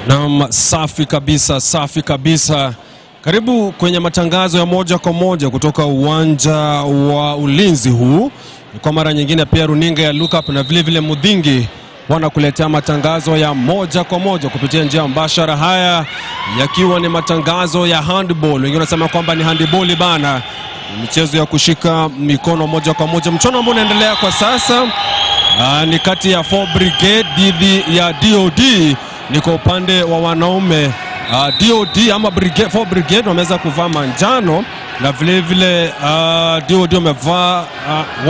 Naam, safi kabisa, safi kabisa. Karibu kwenye matangazo ya moja kwa moja kutoka uwanja wa Ulinzi huu. Kwa mara nyingine pia runinga ya Lookup na vile vile Mudhingi wanakuletea matangazo ya moja kwa moja kupitia njia mbashara, haya yakiwa ni matangazo ya handball. Wengine wanasema kwamba ni handball bana, michezo ya kushika mikono moja kwa moja. Mchuano ambao unaendelea kwa sasa ni kati ya 4 Brigade dhidi ya DOD. Ni kwa upande wa wanaume. DOD ama Brigade, 4 Brigade wameweza kuvaa manjano na vile vile DOD wamevaa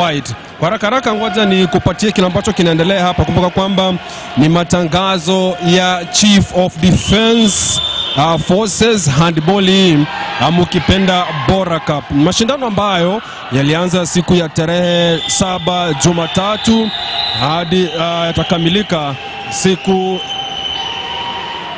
white. Kwa haraka haraka ngoja ni kupatie kile ambacho kinaendelea hapa. Kumbuka kwamba ni matangazo ya Chief of Defense Forces handball, ama ukipenda Bora Cup. Mashindano ambayo yalianza siku ya tarehe 7 Jumatatu hadi yatakamilika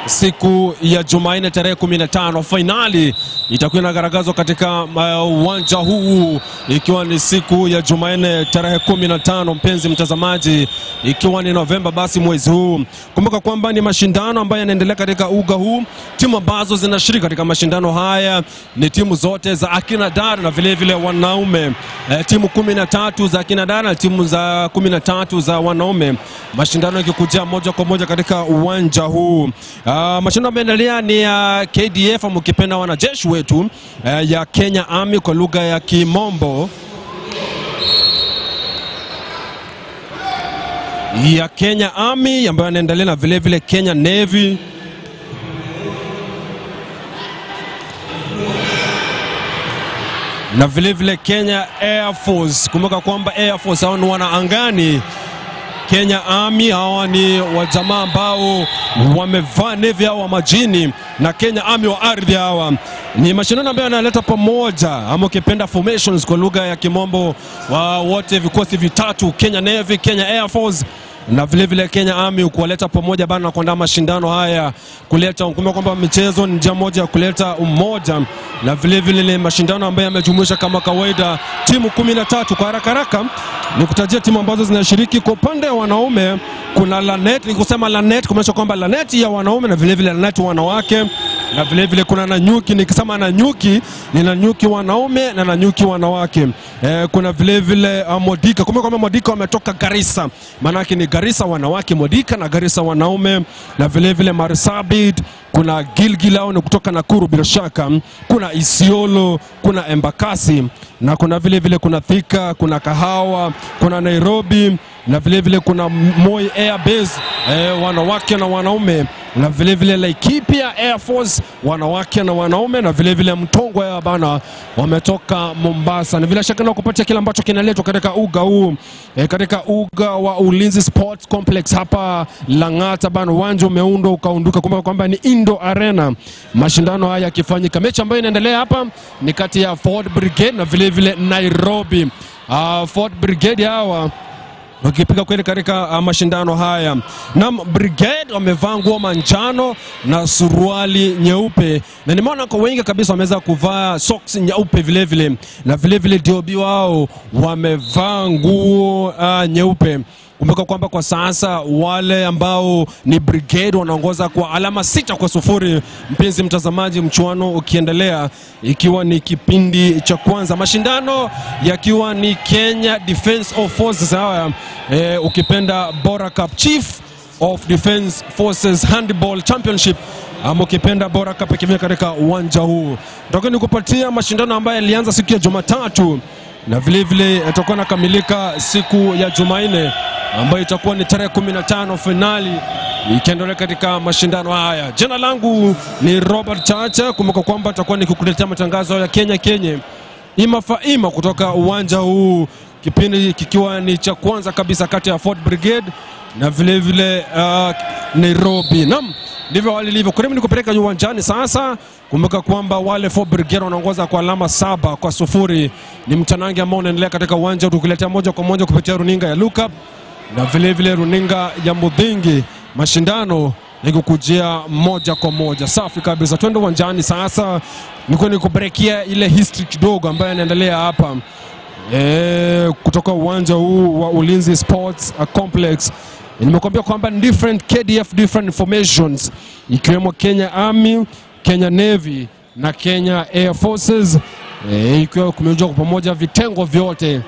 siku ya Jumanne tarehe 15. Finali itakuwa inagaragazwa katika uwanja huu ikiwa ni siku ya Jumanne tarehe 15, mpenzi mtazamaji, ikiwa ni Novemba basi mwezi huu. Kumbuka kwamba ni mashindano ambayo yanaendelea katika uga huu. Timu ambazo zinashiriki katika mashindano haya ni timu zote za akina dada na vile vile wanaume. Timu 13 za akina dada na timu za 13 za wanaume. Mashindano yakikujia moja kwa moja katika uwanja huu. Mashindano yanaendelea ni ya KDF, mkipenda wanajeshi wetu, ya Kenya Army kwa lugha ya Kimombo, ya Kenya Army ambayo yanaendelea na vile vile Kenya Navy. Na vile vile Kenya Air Force. Kumbuka kwamba Air Force hao ni wanaangani. Kenya Army hawa ni wajamaa ambao wamevaa navy wa majini, na Kenya Army wa ardhi. Hawa ni mashindano ambayo yanaleta pamoja, ama ukipenda formations kwa lugha ya Kimombo, wa wote vikosi vitatu, Kenya Navy, Kenya Air Force na vile vile Kenya Army, kuwaleta pamoja bana kuandaa mashindano haya, kuleta kumbuka kwamba michezo ni njia moja ya kuleta umoja, na vile vile mashindano ambayo yamejumuisha kama kawaida timu 13. Kwa haraka haraka nikutajia timu ambazo zinashiriki. Kwa upande wa wanaume kuna Lanet, nikusema Lanet kumaanisha kwamba Lanet ya wanaume na vile vile Lanet wanawake, na vile vile kuna Nanyuki, nikisema Nanyuki ni Nanyuki wanaume na Nanyuki wanawake. Kuna vile vile Modika. Kumbuka kwamba Modika wametoka Garissa, maana yake ni Garissa wanawake Modika na Garissa wanaume, na vile vile Marsabit, kuna Gilgil ni kutoka Nakuru bila shaka, kuna Isiolo, kuna Embakasi, na kuna vile vile kuna Thika, kuna Kahawa, kuna Nairobi, na vile vile kuna Moi Air Base, wanawake na wanaume, na vile vile Laikipia Air Force wanawake na wanaume, na vile vile Mtongwe ya bana wametoka Mombasa. Na bila shaka na kupatia kila ambacho kinaletwa katika uga huu, katika uga wa Ulinzi Sports Complex hapa Lang'ata bana. Uwanja umeundwa ukaunduka, kumbuka kwamba ni Indo Arena. Mashindano haya yakifanyika, mechi ambayo inaendelea hapa ni kati ya Ford Brigade na vile vile Nairobi. Ford Brigade hawa wakipiga kweli katika mashindano haya. Na Brigade wamevaa nguo manjano na suruali nyeupe, na nimeona kwa wengi kabisa wameweza kuvaa socks nyeupe vile vile, na vile vile DOB wao wamevaa nguo nyeupe. Kumbuka kwamba kwa sasa wale ambao ni Brigade wanaongoza kwa alama 6-0. Mpenzi mtazamaji, mchuano ukiendelea ikiwa ni kipindi cha kwanza, mashindano yakiwa ni Kenya Defense of Forces haya, ukipenda Bora Cup, Chief of Defense Forces Handball Championship, ama ukipenda Bora Cup, ikifika katika uwanja huu. Ndio nikupatia mashindano ambayo yalianza siku ya Jumatatu na vile vile yatakuwa nakamilika siku ya Jumanne ambayo itakuwa ni tarehe 15, finali ikiendelea katika mashindano haya. Jina langu ni Robert Chacha. Kumbuka kwamba nitakuwa nikikuletea matangazo ya Kenya Kenya Ima Faima kutoka uwanja huu, kipindi kikiwa ni cha kwanza kabisa kati ya Ford Brigade na vile vile Nairobi. Naam, ndivyo hali ilivyo. Karibu nikupeleka uwanjani sasa. Kumbuka kwamba wale Ford Brigade wanaongoza kwa alama 7-0. Ni mtanange ambao unaendelea katika uwanja, tukuletea moja kwa moja kupitia runinga ya Lookup na vile vile runinga ya Mudhingi. Mashindano yakikujia moja kwa moja. Safi kabisa. Twende uwanjani sasa. Niko nikubrekia ile history kidogo ambayo inaendelea hapa. Kutoka uwanja huu wa Ulinzi Sports Complex. Nimekuambia kwamba different KDF, different formations, ikiwemo Kenya Army, Kenya Navy na Kenya Air Forces, ikiwa kumejua kwa pamoja vitengo vyote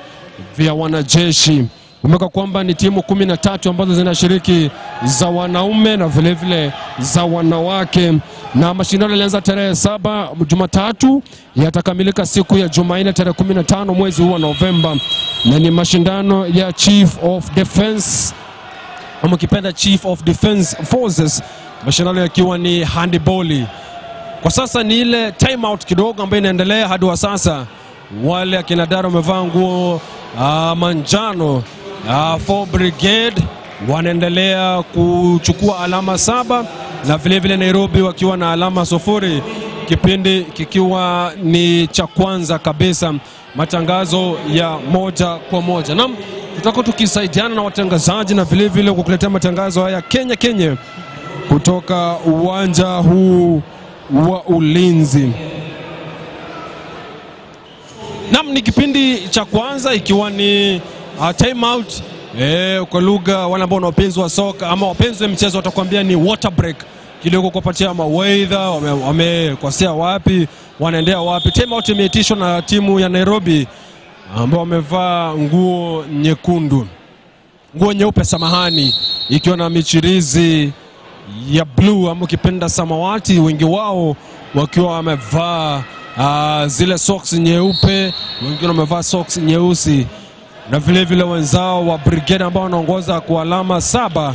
vya wanajeshi. Kumbuka kwamba ni timu 13 ambazo zinashiriki za wanaume na vile vile za wanawake, na mashindano yalianza tarehe 7 Jumatatu, yatakamilika siku ya Jumanne tarehe 15 mwezi huu wa Novemba, na ni mashindano ya Chief of Defense, ama ukipenda Chief of Defense Forces, mashindano yakiwa ni handball. Kwa sasa ni ile time out kidogo ambayo inaendelea hadi wa sasa. Wale akina dada wamevaa nguo manjano, 4 Brigade wanaendelea kuchukua alama 7, na vile vile Nairobi wakiwa na alama 0, kipindi kikiwa ni cha kwanza kabisa, matangazo ya moja kwa moja. Naam, tutakuwa tukisaidiana na watangazaji na vile vile kukuletea matangazo haya Kenya Kenya kutoka uwanja huu wa Ulinzi. Naam, ni kipindi cha kwanza ikiwa ni time out. Kwa lugha wale ambao ni wapenzi wa soka ama wapenzi wa mchezo watakwambia ni water break, kidogo kupatia mawaidha wamekosea wapi, wanaendea wapi. Time out imeitishwa na timu ya Nairobi ambao wamevaa nguo nyekundu, nguo nyeupe samahani, ikiwa na michirizi ya blue ama ukipenda samawati, wengi wao wakiwa wamevaa zile socks nyeupe, wengine wamevaa socks nyeusi, na vile vile wenzao wa Brigade ambao wanaongoza kwa alama 7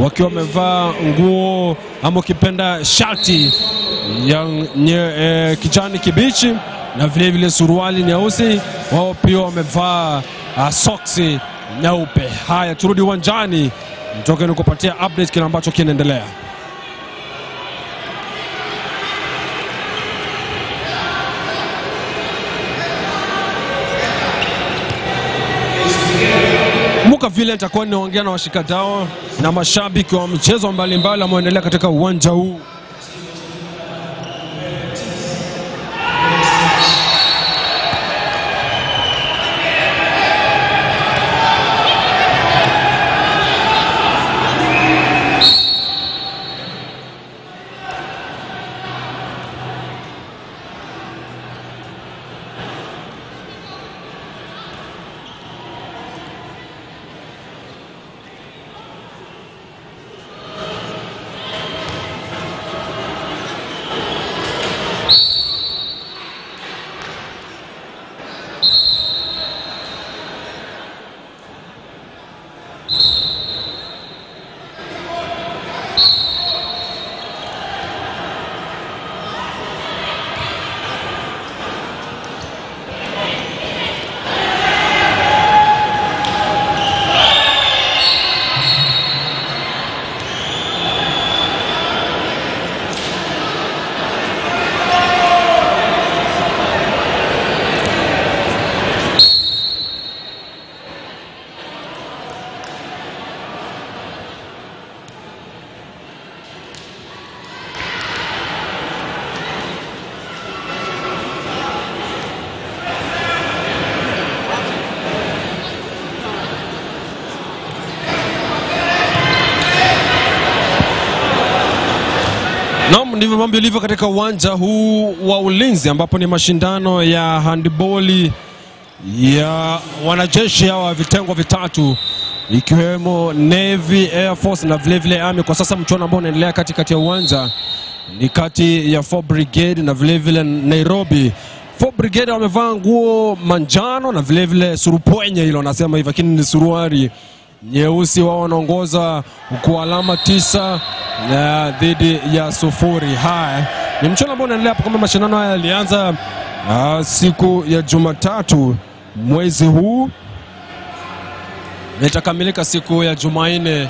wakiwa wamevaa nguo ama ukipenda shati ya kijani kibichi na vile vile suruali nyeusi, wao pia wamevaa socks nyeupe. Haya, turudi uwanjani nitoke nikupatia update kile ambacho kinaendelea. Kumbuka vile nitakuwa niongea na washikadau na mashabiki wa mchezo mbalimbali ambao wanaendelea katika uwanja huu. Naam, ndivyo mambo yalivyo katika uwanja huu wa Ulinzi ambapo ni mashindano ya handball ya wanajeshi hawa vitengo vitatu ikiwemo Navy, Air Force na vile vile Army. Kwa sasa mchuano ambao unaendelea katikati ya uwanja ni kati ya 4 Brigade na vile vile Nairobi. 4 Brigade wamevaa nguo manjano na vile vile surupwenye, hilo nasema hivi lakini ni suruali nyeusi. Wao wanaongoza kwa alama 9 na dhidi ya 0. Haya ni mchuano ambao unaendelea hapo. Kama mashindano haya yalianza siku ya Jumatatu mwezi huu, itakamilika siku ya Jumanne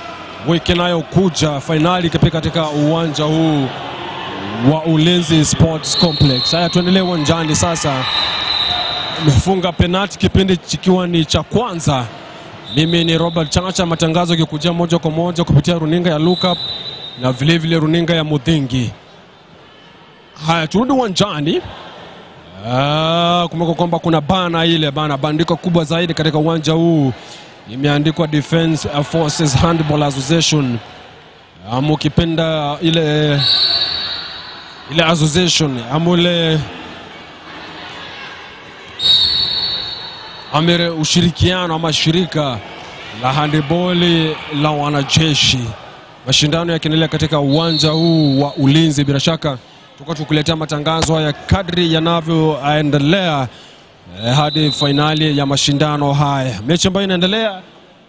wiki inayokuja, finali ikipiga katika uwanja huu wa Ulinzi Sports Complex. Haya, tuendelee uwanjani sasa. Amefunga penalti kipindi kikiwa ni cha kwanza. Mimi ni Robert Chacha, matangazo yakikujia moja kwa moja kupitia runinga ya Lookup na vile vile runinga ya Mudhingi. Haya, turudi uwanjani. Kumbuka kwamba kuna bana ile bana bandiko kubwa zaidi katika uwanja huu imeandikwa Defence Forces Handball Association, ama ukipenda ile association ama ile amere ushirikiano ama shirika la handball la wanajeshi. Mashindano yakiendelea katika uwanja huu wa Ulinzi. Bila shaka tutakuwa tukuletea matangazo haya kadri yanavyoendelea hadi finali ya mashindano haya. Mechi ambayo inaendelea,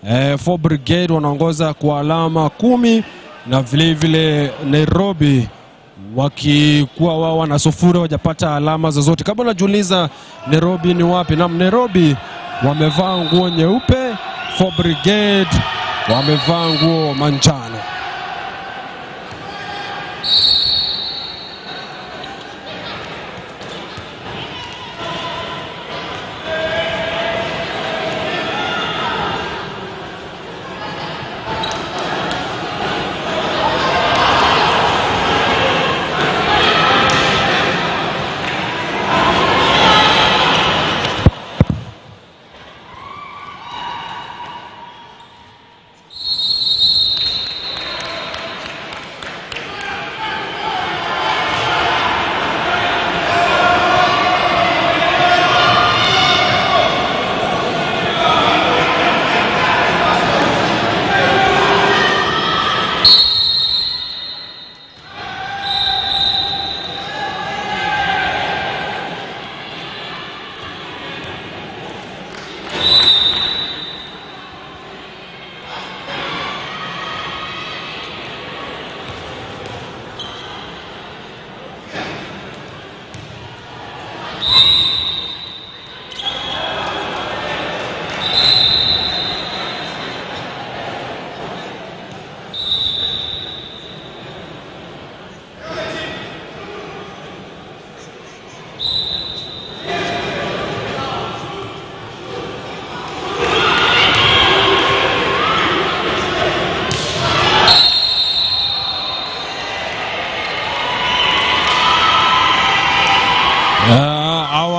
4 Brigade wanaongoza kwa alama 10 na vile vile Nairobi wakikuwa wao wana 0, hawajapata alama zozote. Kama unajiuliza Nairobi ni wapi? Na Nairobi wamevaa nguo nyeupe, 4 Brigade wamevaa nguo manjano.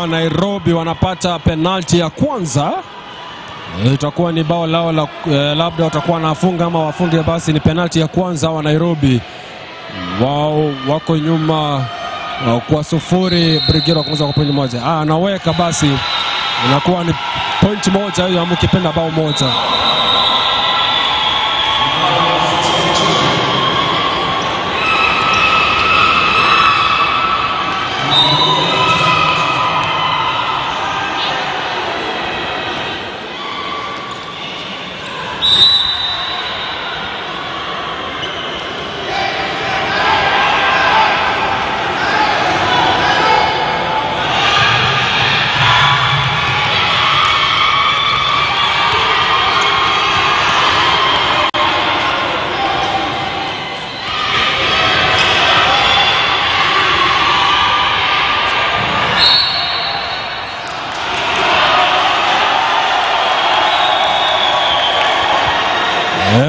Nairobi wanapata penalti ya kwanza. Itakuwa ni bao lao la, labda watakuwa wanafunga ama wafunge, basi ni penalti ya kwanza wa Nairobi. Wao wako nyuma kwa 0, Brigade wa kwanza kwa pointi 1. Anaweka basi inakuwa ni point 1 hiyo, ama ukipenda bao 1.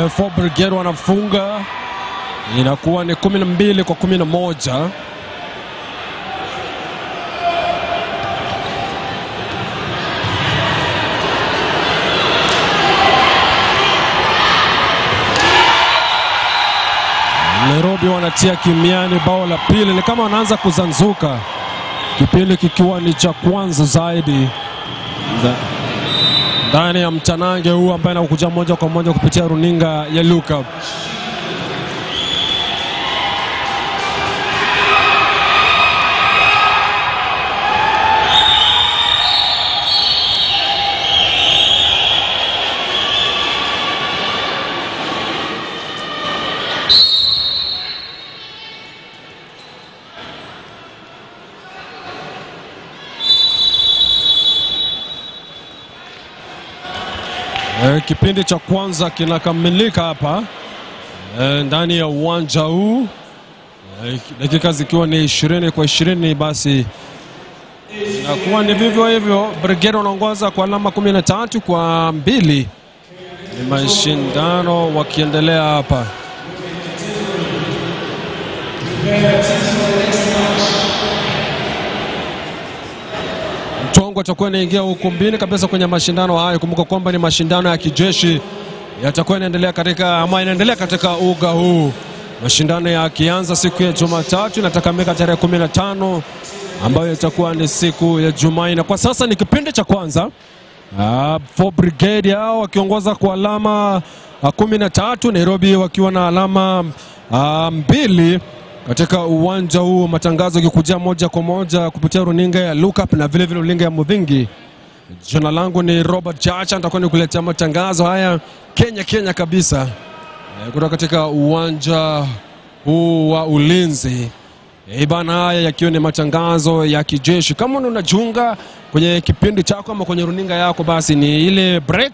Four Brigade wanafunga, inakuwa ni 12 kwa 11. Nairobi wanatia kimiani bao la pili, ni kama wanaanza kuzanzuka, kipindi kikiwa ni cha kwanza zaidi ndani ya mtanange huu ambaye anakuja moja kwa moja kupitia runinga ya Luka. Kipindi cha kwanza kinakamilika hapa ndani ya uwanja huu, dakika zikiwa ni 20 kwa 20, basi inakuwa ni vivyo hivyo. Brigade wanaongoza kwa alama 13 kwa 2. Ni mashindano wakiendelea hapa. Mtongo Kongo atakuwa anaingia ukumbini kabisa kwenye mashindano haya. Kumbuka kwamba ni mashindano ya kijeshi yatakuwa yanaendelea katika ama inaendelea katika uga huu. Mashindano yakianza siku ya Jumatatu na takamilika tarehe 15 ambayo itakuwa ni siku ya Jumanne. Kwa sasa ni kipindi cha kwanza. 4 Brigade hao wakiongoza kwa alama 13, Nairobi wakiwa na alama 2 katika uwanja huu. Matangazo yakikujia moja kwa moja kupitia runinga ya Lookup na vile vile runinga ya Mudhingi. Jina langu ni Robert Chacha, nitakuwa nikuletea matangazo haya Kenya Kenya kabisa kutoka katika uwanja huu wa Ulinzi. Bana, haya yakiwa ni matangazo ya kijeshi. Kama unajiunga kwenye kipindi chako ama kwenye runinga yako, basi ni ile break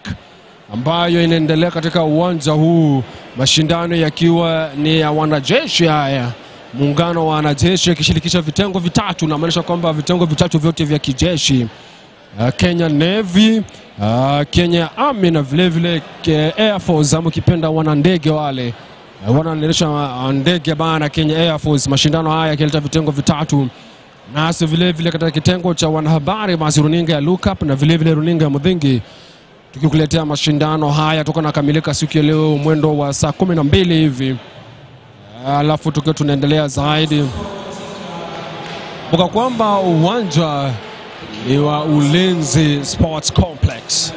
ambayo inaendelea katika uwanja huu, mashindano yakiwa ni ya wanajeshi haya. Muungano wa wanajeshi yakishirikisha vitengo vitatu, na maanisha kwamba vitengo vitatu vyote vya kijeshi, Kenya Navy, Kenya Army na vile vile Air Force, ama ukipenda wanandege wale wanaendesha ndege bana, Kenya Air Force. Mashindano haya yakileta vitengo vitatu, nasi vile vile katika kitengo cha wanahabari, basi runinga ya Lookup na vile vile runinga ya Mudhingi tukikuletea mashindano haya toka nakamilika siku ya leo mwendo wa saa 12 hivi, alafu tukiwa tunaendelea zaidi. Kumbuka kwamba uwanja ni wa Ulinzi Sports Complex.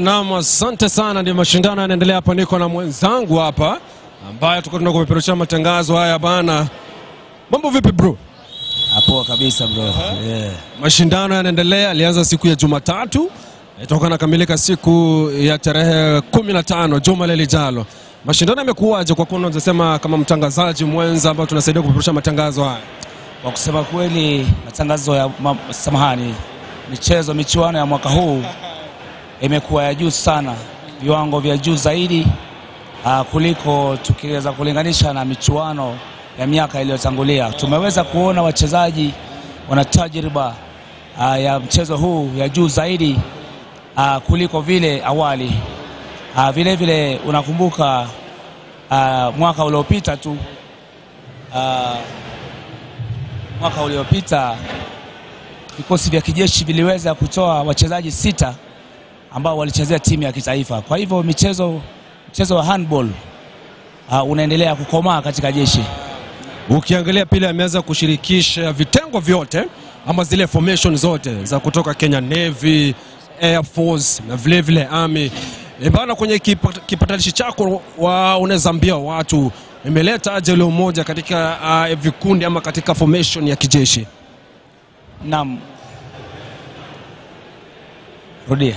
Naam, asante sana. Ndio mashindano yanaendelea hapa, niko na mwenzangu hapa ambaye tuko tunakupeperusha matangazo haya bana. Mambo vipi bro? Poa kabisa bro. Yeah. Mashindano yanaendelea, alianza siku ya Jumatatu, itakuwa nakamilika siku ya tarehe 15 juma lijalo. Mashindano yamekuwaje kwa kuwa unasema kama mtangazaji mwenza ambao tunasaidia kupeperusha matangazo haya? Kwa kusema kweli, matangazo ya samahani, michezo michuano ya mwaka huu imekuwa ya juu sana, viwango vya juu zaidi kuliko tukiweza kulinganisha na michuano ya miaka iliyotangulia. Tumeweza kuona wachezaji wana tajriba ya mchezo huu ya juu zaidi kuliko vile awali. Vile vile unakumbuka mwaka uliopita tu, mwaka uliopita vikosi vya kijeshi viliweza kutoa wachezaji 6 ambao walichezea timu ya kitaifa. Kwa hivyo mchezo wa handball unaendelea kukomaa katika jeshi. Ukiangalia pia ameweza kushirikisha vitengo vyote ama zile formation zote za kutoka Kenya Navy, Air Force na vile vile Army. Bana, kwenye kipatanishi chako unaweza ambia watu imeleta aje ule umoja katika vikundi ama katika formation ya kijeshi? Naam. Rudia.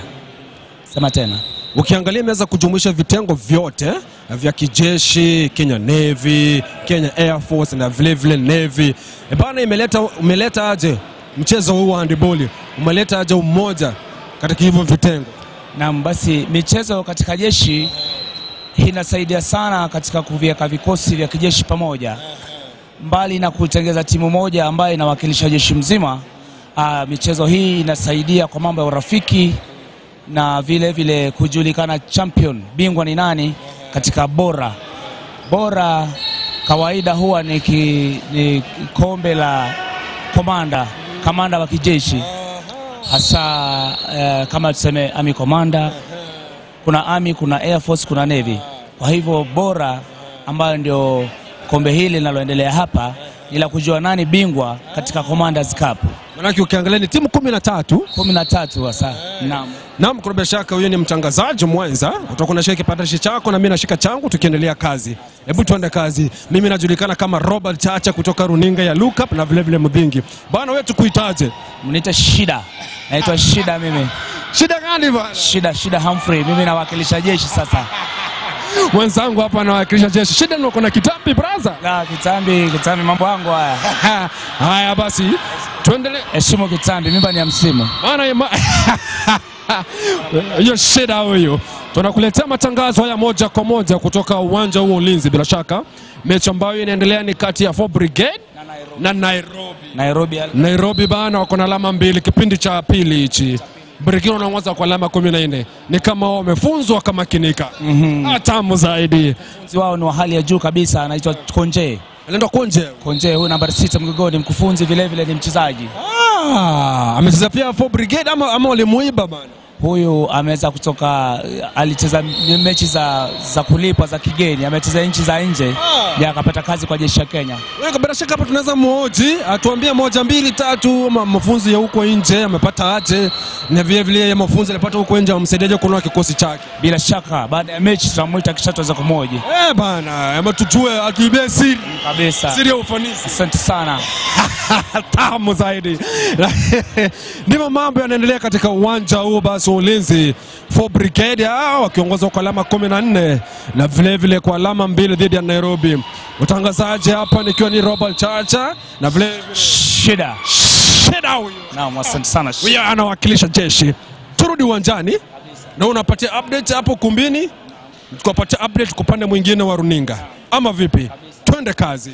Sema tena. Ukiangalia imeweza kujumuisha vitengo vyote vya kijeshi, Kenya Navy, Kenya Air Force na vile vile Navy. Bana, imeleta aje mchezo huu wa handball? Umeleta aje umoja katika hivyo vitengo? Naam, basi michezo katika jeshi inasaidia sana katika kuviweka vikosi vya kijeshi pamoja. Mbali na kutengeza timu moja ambayo inawakilisha jeshi mzima, michezo hii inasaidia kwa mambo ya urafiki na vile vile kujulikana champion, bingwa ni nani katika bora. Bora kawaida huwa ni kombe la kamanda wa kijeshi. Hasa kama tuseme Army commander, kuna Army, kuna Air Force, kuna Navy. Kwa hivyo bora ambayo ndio kombe hili linaloendelea hapa ni la kujua nani bingwa katika Commanders Cup. Manake ukiangalia ni timu 13. 13 hasa. Naam. Naam, kwa bila shaka huyu ni mtangazaji mwenza. Utakuwa unashika kipatanishi chako na mimi nashika changu tukiendelea kazi. Hebu tuende kazi. Mimi najulikana kama Robert Chacha kutoka runinga ya Look Up na vile vile Mudhingi. Bana, wewe tukuitaje? Mniita Shida. Naitwa Shida mimi. Shida gani bana? Shida Humphrey. Mimi nawakilisha jeshi sasa. Mwenzangu hapa anawakilisha jeshi. Shida ni uko na kitambi brother? La, kitambi mambo yangu haya. Haya basi, tuendelee. Heshimu kitambi, mimba ni ya msimu. Maana hiyo shida huyo. Tunakuletea matangazo haya moja kwa moja kutoka uwanja huo Ulinzi. Bila shaka mechi ambayo inaendelea ni kati ya 4 Brigade na Nairobi. Nairobi bana wako na alama 2 kipindi cha pili hichi. Brigade wanaongoza kwa alama 14. Ni kama wamefunzwa kama kinika. Tamu zaidi. Mkufunzi wao ni wa hali ya juu kabisa, anaitwa Konje. Anaitwa Konje. Konje huyu nambari 6 mgogoni, mkufunzi vile vile ni mchezaji. Amecheza pia 4 Brigade ama walimuiba bana? Huyu ameweza kutoka, alicheza mechi za kulipwa za kigeni, amecheza nchi za nje, ya akapata kazi kwa jeshi la Kenya. Wewe bila shaka hapa tunaweza muoji, atuambie 1 2 3 mafunzo ya huko nje amepata aje, na vile vile mafunzo alipata huko nje amsaidiaje kunoa kikosi chake. Bila shaka baada ya mechi tutamuita kisha tuweze kumhoji. Bana, ama tujue atuibie siri kabisa. Siri ya ufanisi. Asante sana. Tamu zaidi. Ndivyo mambo yanaendelea katika uwanja huo basi Ulinzi. 4 Brigade wakiongozwa kwa alama 14 na vile vile kwa alama 2 dhidi ya Nairobi. Utangazaji hapa nikiwa ni Robert Chacha na vile vile Shida. Shida huyo. Naam, asante sana. Huyo anawakilisha jeshi. Turudi uwanjani na unapatia update hapo kumbini, tukapatia update kwa upande mwingine wa runinga. Ama vipi? Twende kazi.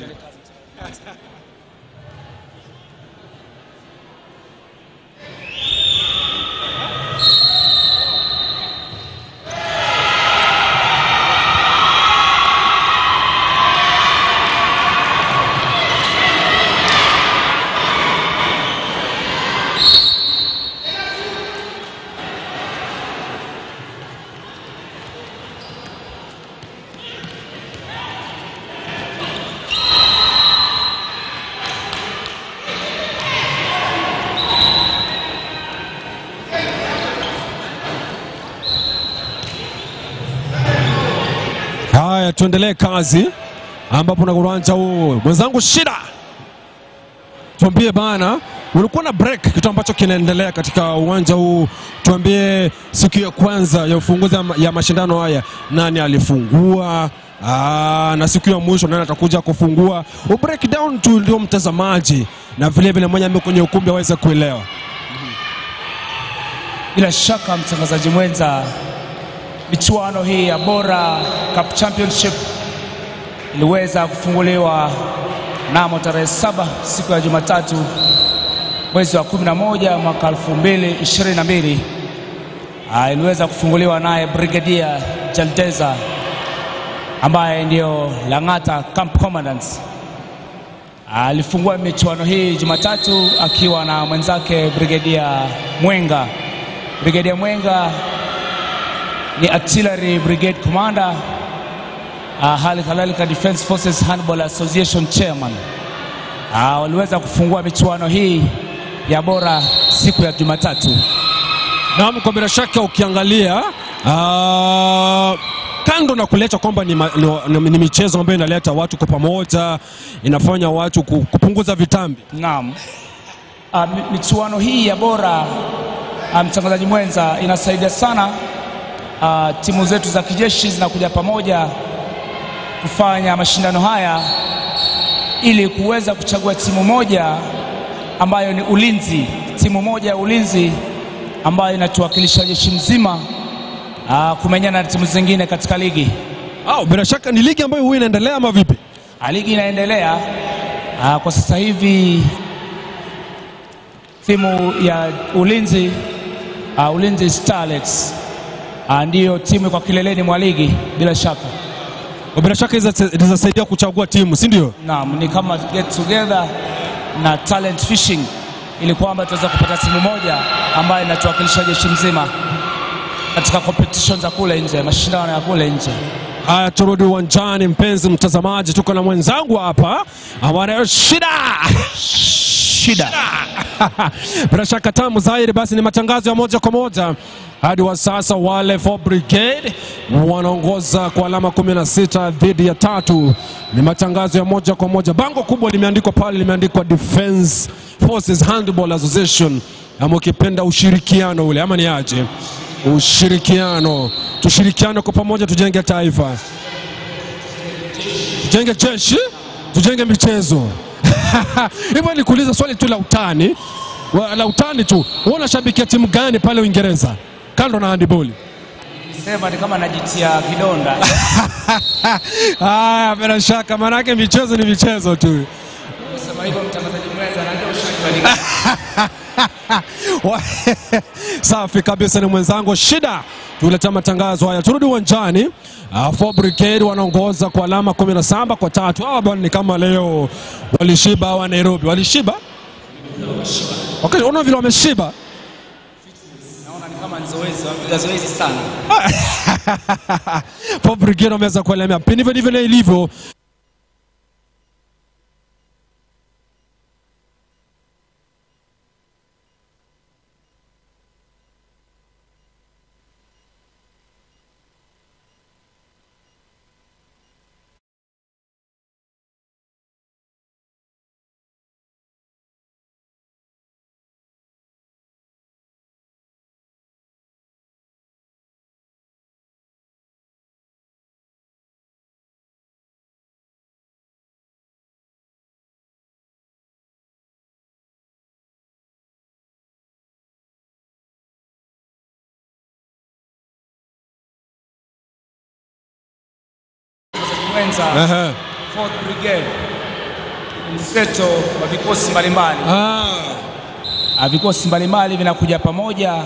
Haya, tuendelee kazi ambapo na uwanja huu mwenzangu Shida, tuambie bana, ulikuwa na break, kitu ambacho kinaendelea katika uwanja huu. Tuambie siku ya kwanza ya ufunguzi ya mashindano haya, nani alifungua, na siku ya mwisho nani atakuja kufungua. U break down tu ndio mtazamaji na vile vile mmoja ambaye kwenye ukumbi aweze kuelewa. Bila shaka mtangazaji mwenza, michuano hii ya Bora Cup Championship iliweza kufunguliwa mnamo tarehe 7 siku ya Jumatatu mwezi wa 11 mwaka 2022. Iliweza kufunguliwa naye Brigadier Jaldeza ambaye ndio Lang'ata Camp Commandant. Alifungua michuano hii Jumatatu akiwa na mwenzake Brigedia Mwenga. Brigedia Mwenga ni Artillery Brigade Commander, hali kadhalika Defense Forces Handball Association Chairman. Waliweza kufungua michuano hii ya bora siku ya Jumatatu. Naam, kwa bila shaka ukiangalia kando na kuleta kwamba ni michezo ambayo inaleta watu kwa pamoja, inafanya watu kupunguza vitambi. Naam. Michuano hii ya bora, mtangazaji mwenza, inasaidia sana. Timu zetu za kijeshi zinakuja pamoja kufanya mashindano haya ili kuweza kuchagua timu moja ambayo ni ulinzi, timu moja ya ulinzi ambayo inatuwakilisha jeshi mzima kumenyana na timu zingine katika ligi. Bila shaka ni ligi ambayo huwa inaendelea ama vipi? Ligi inaendelea. Kwa sasa hivi timu ya ulinzi, Ulinzi Starlets, ndiyo timu kwa kileleni mwa ligi bila shaka. Bila shaka inasaidia kuchagua timu, si ndio? Naam, ni kama get together na talent fishing ili kwamba tuweze kupata timu moja ambayo inatuwakilisha jeshi mzima katika competition za kule nje, mashindano ya kule nje. Haya, turudi uwanjani mpenzi mtazamaji, tuko na mwenzangu hapa ambaye Shida. Shida. Bila shaka tamu zaidi basi ni matangazo ya moja kwa moja. Hadi wa sasa wale 4 Brigade wanaongoza kwa alama 16 dhidi ya 3. Ni matangazo ya moja kwa moja. Bango kubwa limeandikwa pale, limeandikwa Defense Forces Handball Association, ama ukipenda ushirikiano ule, ama ni aje? Ushirikiano. Tushirikiane kwa pamoja, tujenge taifa. Tujenge jeshi, tujenge michezo. Hebu nikuulize swali tu la utani. La utani tu. Wewe unashabikia timu gani pale Uingereza? Kando na handball. Sema ni kama najitia kidonda. Bila shaka maana yake michezo ni michezo tu. Sema hivyo mtangazaji mwenza anajua ushiriki. Safi kabisa, ni mwenzangu Shida tuleta matangazo haya. Turudi uwanjani. 4 Brigade wanaongoza kwa alama 17 kwa 3. Hawa bwana ni kama leo walishiba wa Nairobi. Walishiba? Okay, unaona vile wameshiba? Naona ni kama zoezi, wamepiga zoezi sana. 4 Brigade wameweza kuelemea. Ndivyo ndivyo ilivyo. Mwenza, 4th Brigade mseto wa vikosi mbalimbali. Vikosi mbalimbali vinakuja pamoja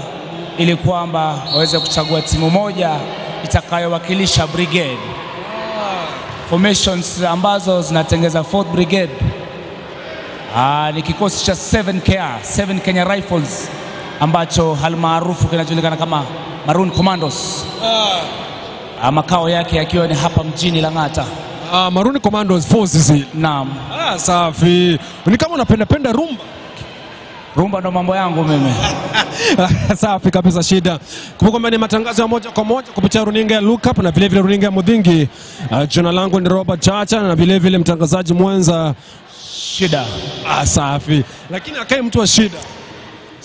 ili kwamba waweze kuchagua timu moja itakayowakilisha brigade. Formations ambazo zinatengeza 4th Brigade ni kikosi cha 7KR, 7 Kenya Rifles, ambacho halmaarufu kinajulikana kama Maroon Commandos. Makao yake yakiwa ni hapa mjini Lang'ata. Maroon Commandos Forces. Naam. Safi. Ni kama unapenda penda rumba. Rumba ndo mambo yangu mimi. Safi kabisa Shida. Kumbuka kwamba ni matangazo ya moja kwa moja kupitia runinga ya Look Up na vile vile runinga ya Mudhingi. Jina langu ni Robert Chacha na vile vile mtangazaji mwenza Shida. Safi. Lakini akae mtu wa Shida.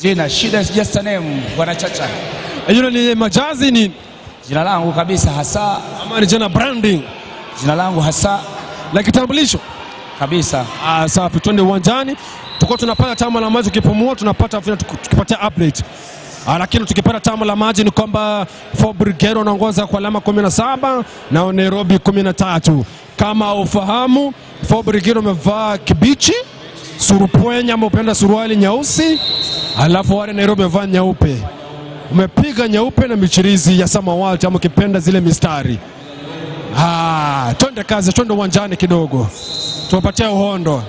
Jina Shida is just a name, Bwana Chacha. Hilo ni majazi ni jina langu kabisa hasa. Ama ni jina branding. Jina langu hasa la kitambulisho kabisa. Safi, twende uwanjani. Tuko tunapata tamu la maji, ukipumua tunapata tukipatia update. Lakini tukipata tamu la maji ni kwamba 4 Brigade wanaongoza kwa alama 17 na Nairobi 13. Kama ufahamu, 4 Brigade wamevaa kibichi, surupwenye ama upenda suruali nyeusi, alafu wale Nairobi wamevaa nyeupe. Umepiga nyeupe na michirizi ya samawati, ama ukipenda zile mistari. Twende kazi, twende uwanjani kidogo, tuwapatie uhondo.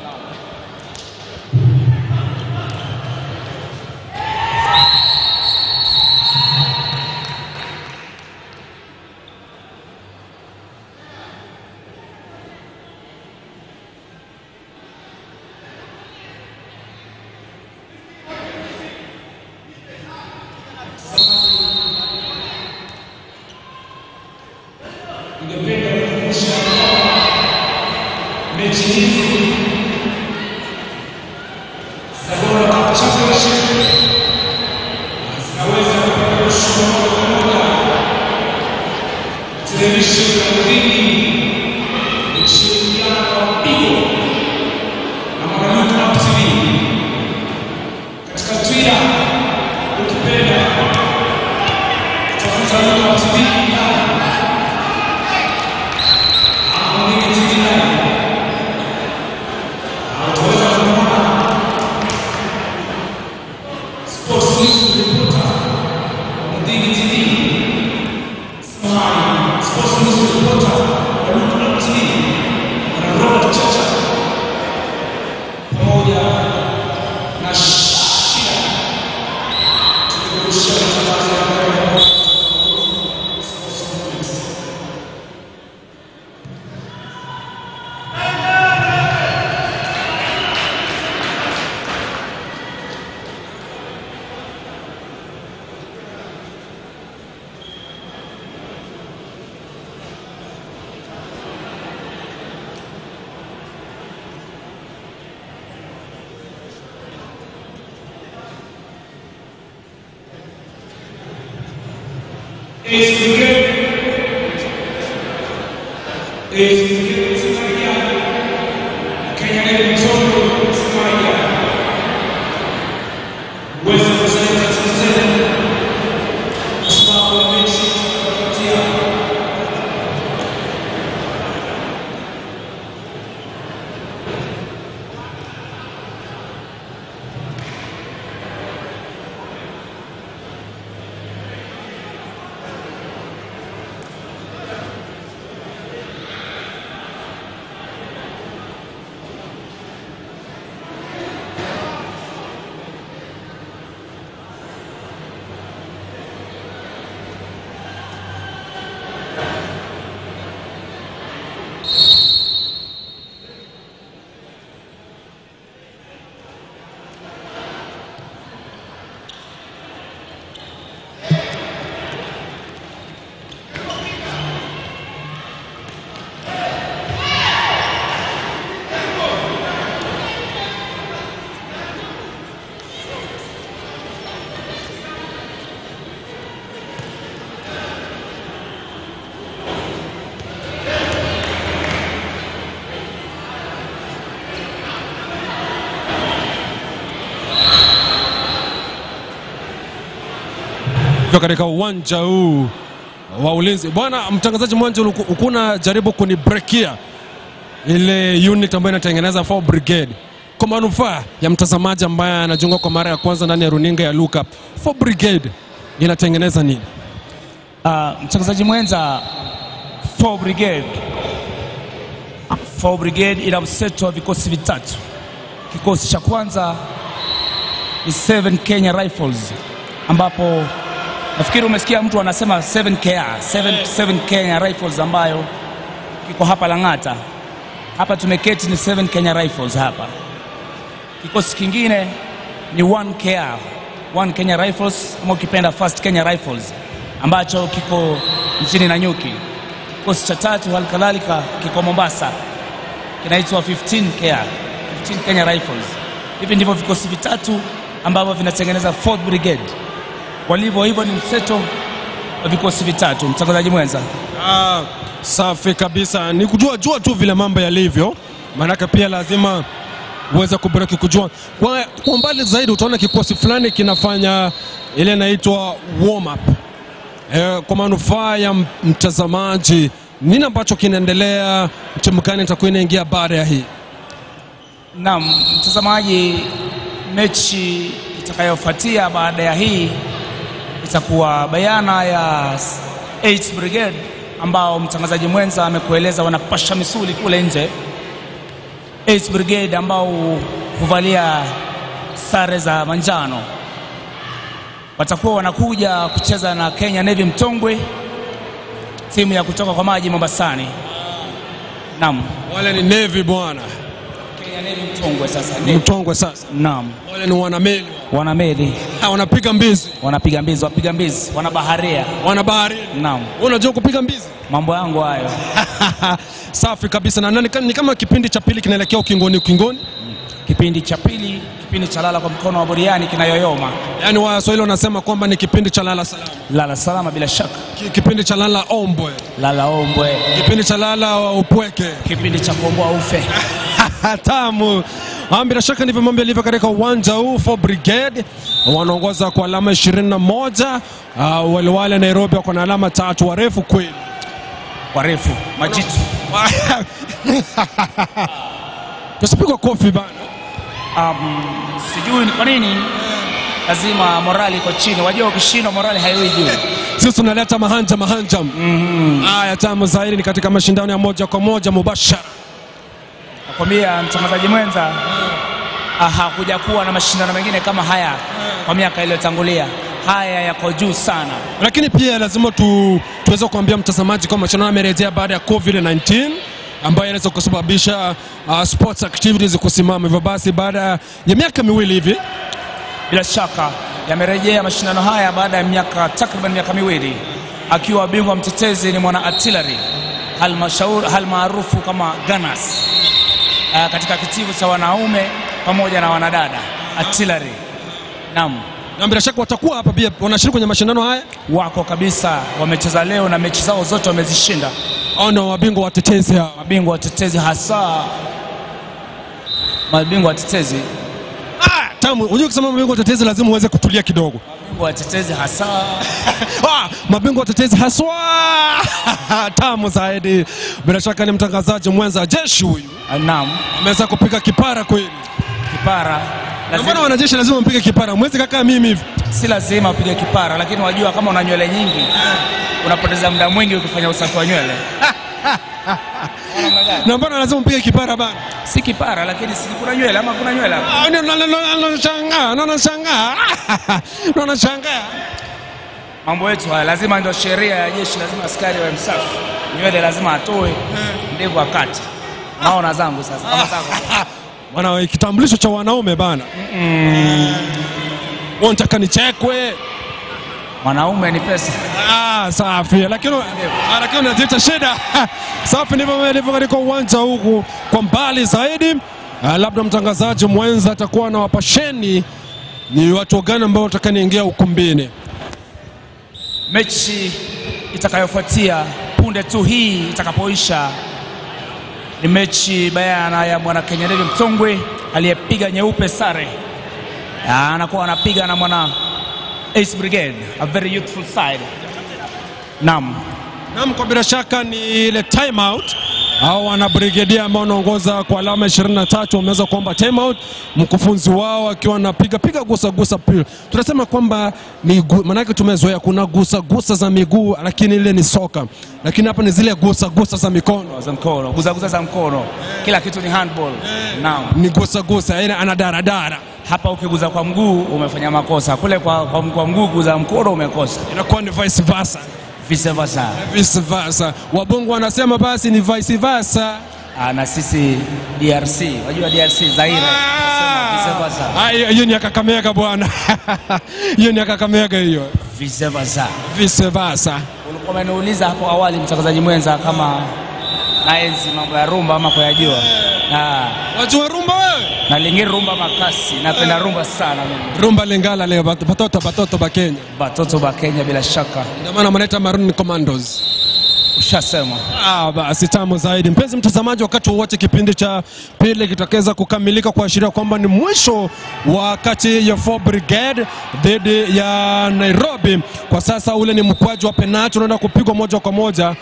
Katika uwanja huu wa Ulinzi. Bwana mtangazaji, mwanzo ukuna jaribu kunibreakia ile unit ambayo inatengeneza 4 Brigade kwa manufaa ya mtazamaji ambaye anajiunga kwa mara ya kwanza ndani ya runinga ya Look Up. 4 Brigade inatengeneza nini? Mtangazaji mwenza, 4 Brigade ina mseto wa vikosi vitatu. Kikosi cha kwanza ni 7 Kenya Rifles, ambapo nafikiri umesikia mtu anasema 7KR, 7 Kenya Rifles ambayo kiko hapa Lang'ata. Hapa tumeketi ni 7 Kenya Rifles hapa. Kikosi kingine ni 1KR, 1 Kenya Rifles, ama ukipenda First Kenya Rifles, ambacho kiko mjini Nanyuki. Kikosi cha tatu halikadhalika kiko Mombasa, kinaitwa 15KR, 15 Kenya Rifles. Hivi ndivyo vikosi vitatu ambavyo vinatengeneza 4th Brigade. Walivyo hivyo ni mseto wa vikosi vitatu. Mtangazaji mwenza. Safi kabisa. Ni kujua jua tu vile mambo yalivyo, maanake pia lazima uweze kubreki kujua. Kwa mbali zaidi utaona kikosi fulani kinafanya ile inaitwa warm up. Kwa manufaa ya mtazamaji, nini ambacho kinaendelea, timu gani itakuwa inaingia baada ya hii? Naam, mtazamaji, mechi itakayofuatia baada ya hii itakuwa bayana ya 8 Brigade ambao mtangazaji mwenza amekueleza wanapasha misuli kule nje. 8 Brigade ambao huvalia sare za manjano watakuwa wanakuja kucheza na Kenya Navy Mtongwe, timu ya kutoka kwa maji Mombasani. Naam. Wale ni Navy bwana. Kenya Navy Mtongwe sasa. Mtongwe sasa. Naam. Wale ni wanameli. Wanameli. Wanapiga mbizi. Wanapiga mbizi, wapiga mbizi, wanabaharia. Wanabaharia. Naam. Unajua kupiga mbizi? Mambo yangu hayo. Safi kabisa. Na nani, ni kama kipindi cha pili kinaelekea ukingoni ukingoni. Kipindi cha pili, kipindi cha lala kwa mkono wa buriani kinayoyoma. Yaani Waswahili wanasema kwamba ni kipindi cha lala salama. Lala salama bila shaka. Kipindi cha lala ombwe. Lala ombwe. Kipindi cha lala upweke. Kipindi cha kuomboa ufe. Tamu. Bila shaka ndivyo mambo yalivyo katika uwanja huu. 4 Brigade wanaongoza kwa alama 21. Wale Nairobi wako na alama 3, warefu kweli. Warefu, majitu. Tusipigwe kofi bana. Sijui ni kwa nini lazima morali iko chini. Wajua ukishindwa morali haiwi juu. Sisi tunaleta mahanja mahanja. Haya, tamu zaidi ni katika mashindano ya moja kwa moja mubashara. Nakwambia mtangazaji mwenza, hakuja kuwa na mashindano mengine kama haya kwa miaka iliyotangulia. Haya yako juu sana. Lakini pia lazima tuweze kuambia mtazamaji kwamba mashindano yamerejea baada ya COVID-19 ambayo inaweza kusababisha sports activities kusimama. Hivyo basi baada ya miaka miwili hivi, bila shaka yamerejea mashindano haya baada ya miaka takriban miaka miwili, akiwa bingwa mtetezi ni mwana artillery halmaarufu kama Gunners, katika kitivo cha wanaume pamoja na wanadada artillery. Naam. Na bila shaka watakuwa hapa pia wanashiriki kwenye mashindano haya. Wako kabisa, wamecheza leo na mechi zao zote wamezishinda. Hao ndio mabingwa watetezi hao. Mabingwa watetezi hasa. Mabingwa watetezi. Tamu, unajua kusema mabingwa watetezi lazima uweze kutulia kidogo. Mabingwa watetezi hasa. Mabingwa watetezi haswa. Tamu zaidi. Bila shaka ni mtangazaji mwenza jeshi huyu. Naam. Ameweza kupiga kipara kweli. Kipara. Mbona wanajeshi lazima mpige kipara? Mwezi kaka mimi hivi. Si lazima upige kipara, lakini wajua kama una nywele nyingi unapoteza muda mwingi ukifanya usafi wa nywele. Na mbona lazima mpige kipara bana? Si kipara, lakini si kuna nywele ama kuna nywele hapo. Nashangaa. Nashangaa. Mambo yetu haya lazima, ndio sheria ya jeshi, lazima askari wawe msafi. Nywele lazima atoe, ndevu akate. Naona zangu sasa kama zako. Bwana, kitambulisho cha wanaume bana. Unataka nichekwe? Mwanaume ni pesa. Safi. Lakini unaleta shida. Safi, ndivyo ilivyo katika uwanja huku kwa mbali zaidi. Labda mtangazaji mwenza atakuwa na wapasheni ni watu gani ambao watakaoingia ukumbini. Mechi itakayofuatia punde tu hii itakapoisha ni mechi bayana ya mwana Kenya Navy Mtongwe aliyepiga nyeupe sare. Anakuwa anapiga na mwana Ace Brigade, a very youthful side. Naam. Naam, kwa bila shaka ni ile time out. Hao wana brigedia ambao wanaongoza kwa alama 23 wameweza kuomba time out, mkufunzi wao akiwa anapiga piga gusa gusa pia. Tunasema kwamba ni maana tumezoea kuna gusa gusa za miguu, lakini ile ni soka. Lakini hapa ni zile gusa gusa za mikono, za mkono, gusa gusa za mkono. Kila kitu ni handball. Naam. Ni gusa gusa, yani ana daradara. Hapa ukiguza kwa mguu umefanya makosa, kule kwa mguu guza mkono umekosa. Inakuwa ni vice versa. Vice versa. Vice versa. Wabongo wanasema basi ni vice versa. Na sisi DRC, unajua DRC Zaire. Vice versa. Hiyo ni ya Kakamega bwana. Hiyo ni ya Kakamega hiyo. Vice versa. Vice versa. Ulikuwa umeniuliza hapo awali mtangazaji mwenza kama naenzi mambo ya rumba ama kuyajua. Wajua rumba wewe? Nalingi rumba makasi, napenda rumba sana mimi. Rumba lingala leo batoto ba Kenya. Batoto ba Kenya bila shaka. Ndio maana mnaita Maroon Commandos. Ushasema. Basi tamu zaidi. Mpenzi mtazamaji, wakati wote kipindi cha pili kitakaweza kukamilika kuashiria kwamba ni mwisho wa kati ya 4 Brigade dhidi ya Nairobi. Kwa sasa ule ni mkwaju wa penalti unaenda kupigwa moja kwa moja.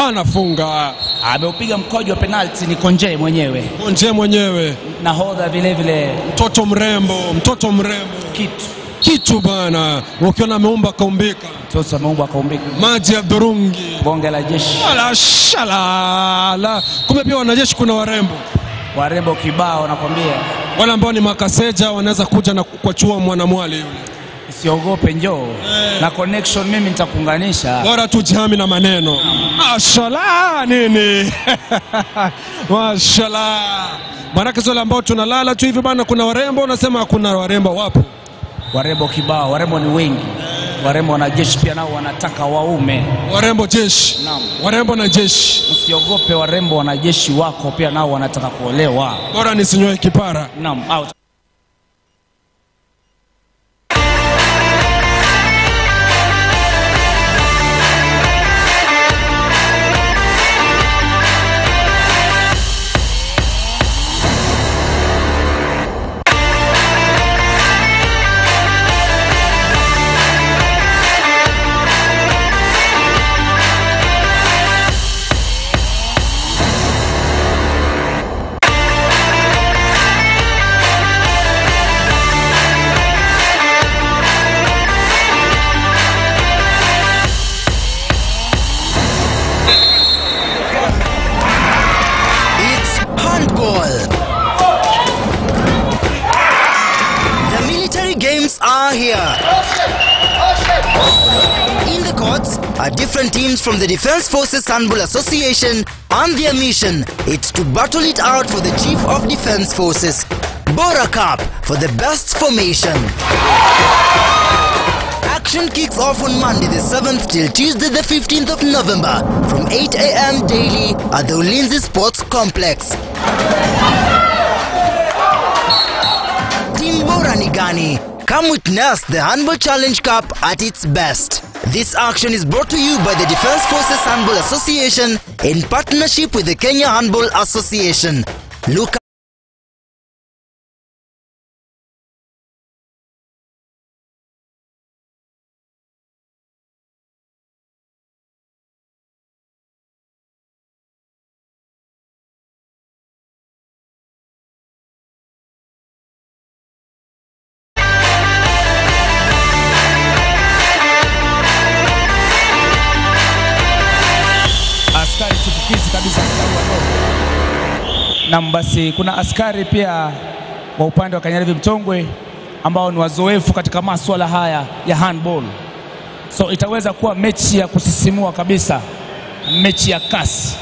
Anafunga. Ameupiga mkwaju wa penalti ni Konje mwenyewe. Konje mwenyewe. Nahodha vile vile. Mtoto mrembo, mtoto mrembo. Kitu. Kitu bana, ukiona ameumba kaumbika. Mtoto ameumba kaumbika. Maji ya dhurungi. Bonge la jeshi. Ala shala. Kumbe pia wanajeshi kuna warembo. Warembo kibao nakwambia. Wale ambao ni makaseja wanaweza kuja na kukwachua mwanamwali yule. Usiogope, njoo. Na connection mimi nitakuunganisha. Bora tu jihami na maneno. Mashallah nini? Mashallah. Maana sio ambao tunalala tu hivi bana, kuna warembo, unasema kuna warembo wapo. Warembo kibao, warembo ni wengi. Warembo wanajeshi pia nao wanataka waume. Warembo jeshi. Naam. Warembo na jeshi. Usiogope, warembo wanajeshi wako pia nao wanataka kuolewa. Bora nisinyoe kipara. Naam, out. Here. In the courts are different teams from the Defense Forces Handball Association, and their mission is to battle it out for the Chief of Defense Forces Bora Cup for the best formation. Action kicks off on Monday the 7th till Tuesday the 15th of November from 8 a.m. daily at the Ulinzi Sports Complex. Team Bora ni gani? Come witness the Handball Challenge Cup at its best. This action is brought to you by the Defense Forces Handball Association in partnership with the Kenya Handball Association. Look Na basi kuna askari pia wa upande wa Kanyarevie Mtongwe ambao ni wazoefu katika masuala haya ya handball. So itaweza kuwa mechi ya kusisimua kabisa, mechi ya kasi.